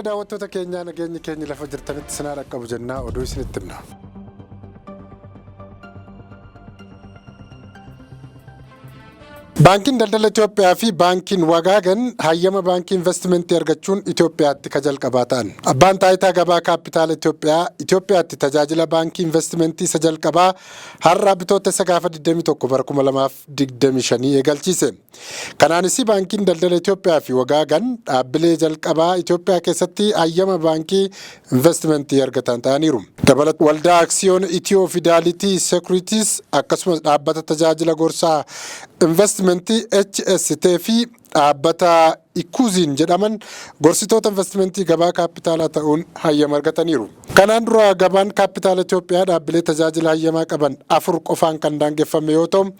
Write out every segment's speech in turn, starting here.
Harka fuune daawwattoota keenyaa, nageenyi keenya lafa jirtanitti sinaa dhaqqabu jennaa, oduu isinitti himna. Baankiin Daldala Itoophiyaa fi Baankiin Wagaagan hayyama baankii investimentii argachuun Itoophiyaatti ka jalqabaa ta'an. Abbaan Taayitaa Gabaa Kaapitaala Itoophiyaa Itoophiyaatti tajaajila baankii investimentii isa jalqabaa har'a Bitootessa gaafa 21 bara 2025 eegalchiise. Kanaanis Baankiin Daldala Itoophiyaa fi Wagaagan dhaabbilee jalqabaa Itoophiyaa keessatti hayyama baankii investimentii argatan ta'aniiru. Dabalata, Waldaa Aksiyoona Itiyoo Fidaalitii Securities, akkasumas dhaabbata tajaajila gorsaa investimentii HST fi dhaabbata Ikuziin jedhaman gorsitoota investimentii gabaa kaapitaalaa ta'uun hayyama argataniiru. Kanaan dura gabaan kaapitaala Itoophiyaa dhaabbilee tajaajila hayyamaa qaban afur qofaan kan daangeffame yoo ta'u,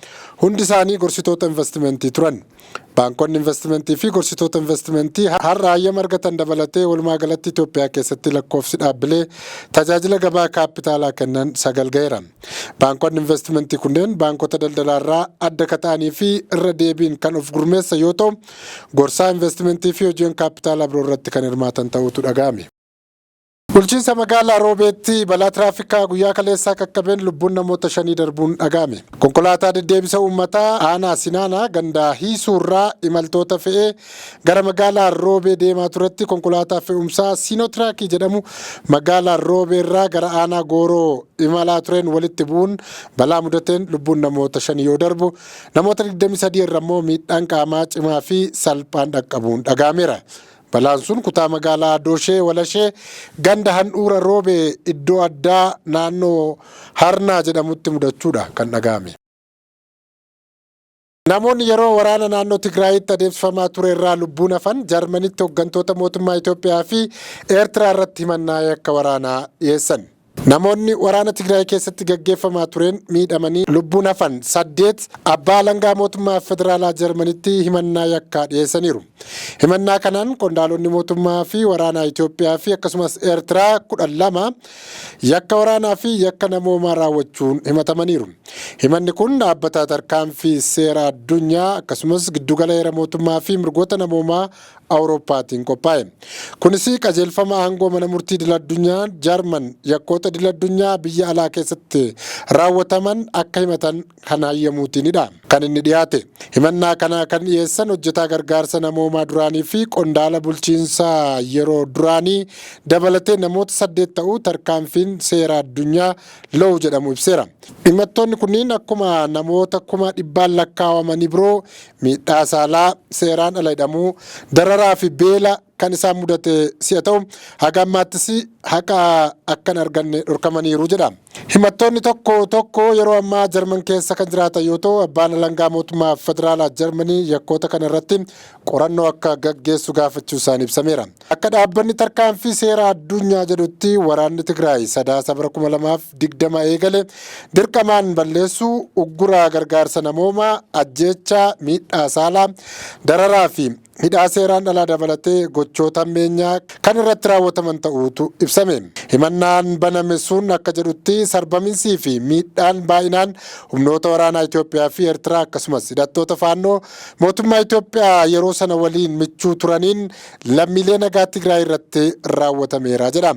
hundi isaanii gorsitoota investimentii turan. Baankonni investimentii fi gorsitoota investimentii har'a hayyama argatan dabalatee walumaa galatti Itoophiyaa keessatti lakkoofsi dhaabbilee tajaajila gabaa kaapitaalaa kennan sagal ga'eera. Baankonni investimentii kunneen baankota daldalaarraa adda ka ta'anii fi irra deebiin kan of gurmeessa yoo ta'u, gorsaa investimentii fi hojiiwwan kaapitaalaa biroo irratti kan hirmaatan ta'uutu dhaga'ame. Bulchiinsa magaalaa Roobeetti balaa tiraafikaa guyyaa kaleessaa qaqqabeen lubbuun namoota shanii darbuun dhaga'ame. Konkolaataa deddeebisa uummataa aanaa Sinaanaa ganda Hiisuurraa imaltoota fe'ee gara magaalaa Roobee deemaa turetti konkolaataa fe'umsaa Siinootiraakii jedhamu magaalaa Roobeerraa gara aanaa Gooroo imalaa tureen walitti bu'uun balaa mudateen lubbuun namoota shanii yoo darbu, namoota 23 irra immoo miidhaan qaamaa cimaa fi salphaan dhaqqabuun dhaga'ameera. Balaan sun kutaa magaalaa Dooshee Walashee ganda handhuura Roobee iddoo addaa naannoo Harnaa jedhamutti mudachuudha kan dhaga'ame. Namoonni yeroo waraana naannoo Tigraayitti adeemsifamaa ture irraa lubbuun hafan Jarmanitti hooggantoota mootummaa Itoophiyaa fi Eertiraa irratti himannaa yakka waraanaa dhiyeessan. Namoonni waraana Tigraay keessatti gaggeeffamaa tureen miidhamanii lubbuun hafan saddeet abbaa alangaa mootummaa federaalaa Jarmanitti himannaa yakkaa dhiyeessaniiru. Himannaa kanaan qondaalonni mootummaa fi waraanaa Itoophiyaa fi akkasumas Eertiraa 12 yakka waraanaa fi yakka namoomaa raawwachuun himatamaniiru. Himanni kun dhaabbata Tarkaanfii Seera Addunyaa akkasumas Giddugala Heera Mootummaa fi Mirgoota Namoomaa Awurooppaatiin qophaa'e. Kunis qajeelfama aangoo mana murtii idil addunyaa Jarman yakkoota idil addunyaa biyya alaa keessatti raawwataman akka himatan kan hayyamuutiinidha kan inni dhiyaate. Himannaa kana kan dhiyeessan hojjetaa gargaarsa namoomaa duraanii fi qondaala bulchiinsa yeroo duraanii dabalatee namoota saddeet ta'uu Tarkaanfiin Seera Addunyaa Low jedhamu ibseera. Himattoonni kunniin akkuma namoota kuma dhibbaan lakkaawamanii biroo miidhaa saalaa, seeraan ala hidhamuu, dararaa fi beela kan isaan mudate si'a ta'u, haga ammaattis haqa akka hin arganne dhorkamaniiru jedha. Himattoonni tokko tokko yeroo ammaa Jarman keessa kan jiraatan yoo ta'u, abbaan alangaa mootummaa federaalaa Jarmanii yakkoota kana irratti qorannoo akka gaggeessu gaafachuu isaanii ibsameera. Akka dhaabbanni Tarkaanfii Seera Addunyaa jedhutti, waraanni Tigraay Sadaasa bara 2020 eegale dirqamaan balleessuu, uggura gargaarsa namoomaa, ajjeechaa, miidhaa saalaa, dararaa fi hidhaa seeraan alaa dabalatee gochoota hammeenyaa kan irratti raawwataman ta'uutu ibsame. Himannaan baname sun akka jedhutti, sarbaminsii fi miidhaan baay'inaan humnoota waraanaa Itoophiyaa fi Eertiraa akkasumas hidhattoota Faannoo mootummaa Itoophiyaa yeroo sana waliin michuu turaniin lammiilee nagaa Tigraay irratti raawwatameera jedha.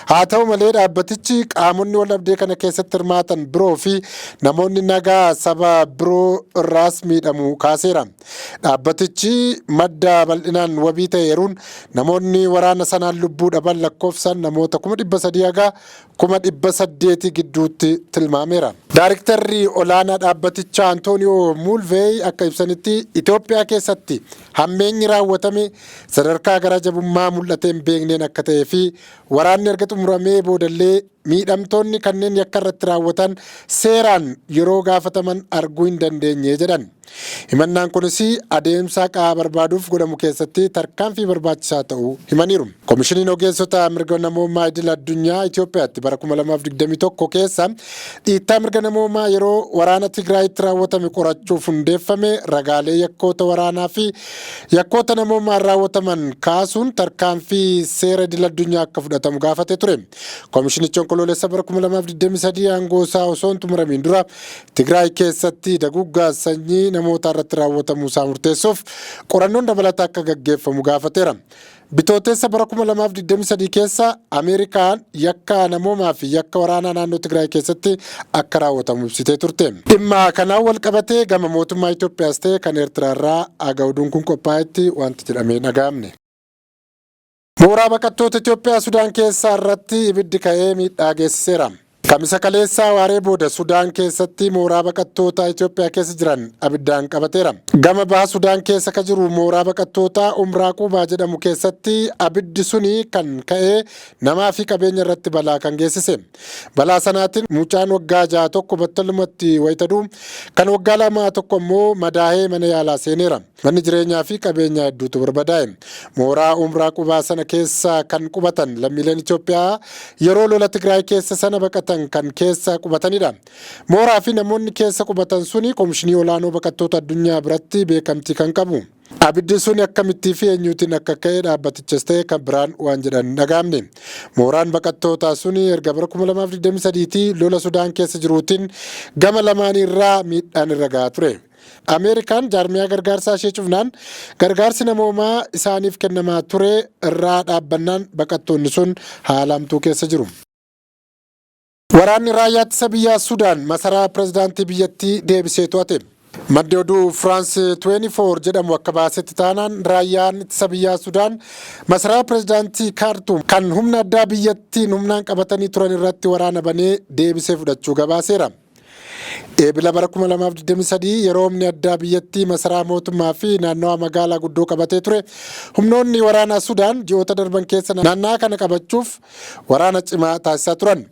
Haa ta'u malee, dhaabbatichi qaamonni waldhabdee kana keessatti hirmaatan biroo fi namoonni nagaa saba biroo irraas miidhamuu kaaseera. Dhaabbatichi madda bal'inaan wabii ta'e eeruun, namoonni waraana sanaan lubbuu dhaban lakkoofsaan namoota 300,000 haga 800,000 gidduutti tilmaameera. Daariktarri olaanaa dhaabbatichaa Antooniyoo Muulveey akka ibsanitti, Itoophiyaa keessatti hammeenyi raawwatame sadarkaa gara jabummaa mul'atee hin beekneen akka ta'ee fi waraanni erga xumuramee boodallee miidhamtoonni kanneen yakka irratti raawwatan seeraan yeroo gaafataman arguu hin dandeenye jedhan. Himannaan kunis adeemsa haqaa barbaaduuf godhamu keessatti tarkaanfii barbaachisaa ta'uu himaniiru. Komishiniin Ogeessota Mirga Namoomaa Idil Addunyaa Itoophiyaatti bara 2021 keessa dhiittaa mirga namoomaa yeroo waraana Tigraayitti raawwatame qorachuuf hundeeffame ragaalee yakkoota waraanaa fi yakkoota namoomaan raawwataman kaasuun tarkaanfii seera idil addunyaa akka fudhatamu gaafate ture. Komishinichi Onkoloolessa bara 2023 aangoo isaa osoo hin xumuramiin dura Tigraay keessatti daguuggaa sanyii namoota irratti raawwatamuu isaa murteessuuf qorannoon dabalataa akka gaggeeffamu gaafateera. Bitootessa bara 2023 keessa Ameerikaan yakka namoomaa fi yakka waraanaa naannoo Tigraay keessatti akka raawwatamu ibsitee turte. Dhimma kanaan wal qabatee gama mootummaa Itoophiyaas ta'e kan Eertiraarraa aga oduun kun qophaa'etti wanti jedhamee hin dhaga'amne. Mooraa baqattoota Itoophiyaa Sudaan keessaa irratti ibiddi ka'ee miidhaa geessiseera. Kamisa kaleessaa waaree booda Sudaan keessatti mooraa baqattoota Itoophiyaa keessa jiran abiddaan qabateera. Gama baha Sudaan keessa ka jiru mooraa baqattootaa Umraa Quubaa jedhamu keessatti abiddi suni kan ka'ee namaa fi qabeenya irratti balaa kan geessise. Balaa sanaatiin mucaan waggaa 6 tokko battalumatti wayita du'u, kan waggaa 2 tokko immoo madaahee mana yaalaa seeneera. Manni jireenyaa fi qabeenyaa hedduutu barbadaa'e. Mooraa Umraa Qubaa sana keessa kan qubatan lammiileen Itoophiyaa yeroo lola Tigraay keessa sana baqatan kan keessa qubatanidha. Mooraa fi namoonni keessa qubatan suni Komishinii Olaanoo Baqattoota Addunyaa biratti beekamtii kan qabu. Abiddi suni akkamittii fi eenyuutiin akka ka'e dhaabbatichas ta'e kan biraan waan jedhan hin dhaga'amne. Mooraan baqattootaa suni erga bara 2023 tii lola Sudaan keessa jiruutiin gama lamaaniirraa miidhaan irra gahaa ture. Ameerikaan jaarmiyaa gargaarsaa ishee cufnaan gargaarsi namoomaa isaaniif kennamaa ture irraa dhaabbannaan baqattoonni sun haala hamtuu keessa jiru. Waraanni raayyaa ittisa biyyaa Sudaan masaraa pirezidaantii biyyattii deebisee to'ate. Maddi oduu Firaans 24 jedhamu akka baasetti taanaan raayyaan ittisa biyyaa Sudaan masaraa pirezidaantii Kaartuum kan humna addaa biyyattiin humnaan qabatanii turan irratti waraana banee deebisee fudhachuu gabaaseera. Eebila bara 2023 yeroo humni addaa biyyattii masaraa mootummaa fi naannawaa magaalaa guddoo qabatee ture humnoonni waraanaa Sudaan ji'oota darban keessa naannawaa kana qabachuuf waraana cimaa taasisaa turan.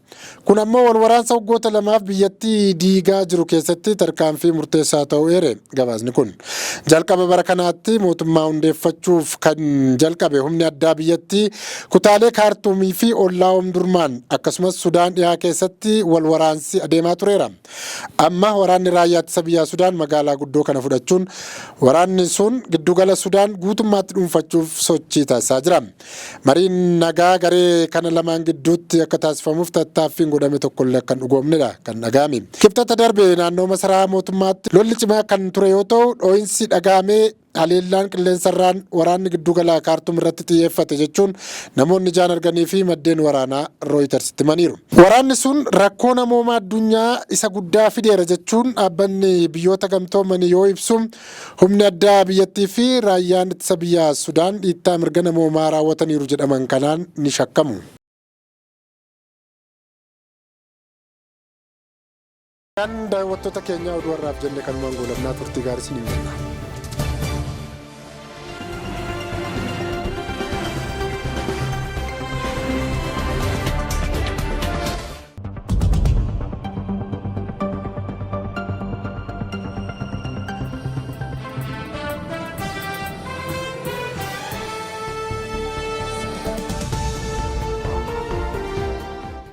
Kun ammoo wal waraansa waggoota lamaaf biyyattii diigaa jiru keessatti tarkaanfii murteessaa ta'uu eere gabaasni kun. Jalqaba bara kanaatti mootummaa hundeeffachuuf kan jalqabe humni addaa biyyattii kutaalee Kaartuumii fi ollaa Omdurmaan akkasumas Sudaan dhihaa keessatti wal waraansi adeemaa tureera. Amma waraanni raayyaa ittisa biyyaa Sudaan magaalaa guddoo kana fudhachuun waraanni sun giddugala Sudaan guutummaatti dhuunfachuuf sochii taasisaa jira. Mariin nagaa garee kana lamaan gidduutti akka taasifamuuf tattaaffiin godhame tokkollee akka hin dhugoomnedha kan dhaga'ame. Kibxata darbe naannoo masaraa mootummaatti lolli cimaa kan ture yoo ta'u dhoo'insi dhaga'amee haleellaan qilleensarraan waraanni giddugala Kaartum irratti xiyyeeffate jechuun namoonni ijaan arganii fi maddeen waraanaa Rooyitarsitti himaniiru. Waraanni sun rakkoo namoomaa addunyaa isa guddaa fideera jechuun dhaabbanni biyyoota gamtoomanii yoo ibsu Humni addaa biyyattii fi raayyaan ittisa biyyaa Sudaan dhiittaa mirga namoomaa raawwataniiru jedhaman kanaan ni shakkamu. Kan daawwattoota keenyaa oduu har'aaf jenne kanumaan goolabnaa turtii gaarii isiniin jenna.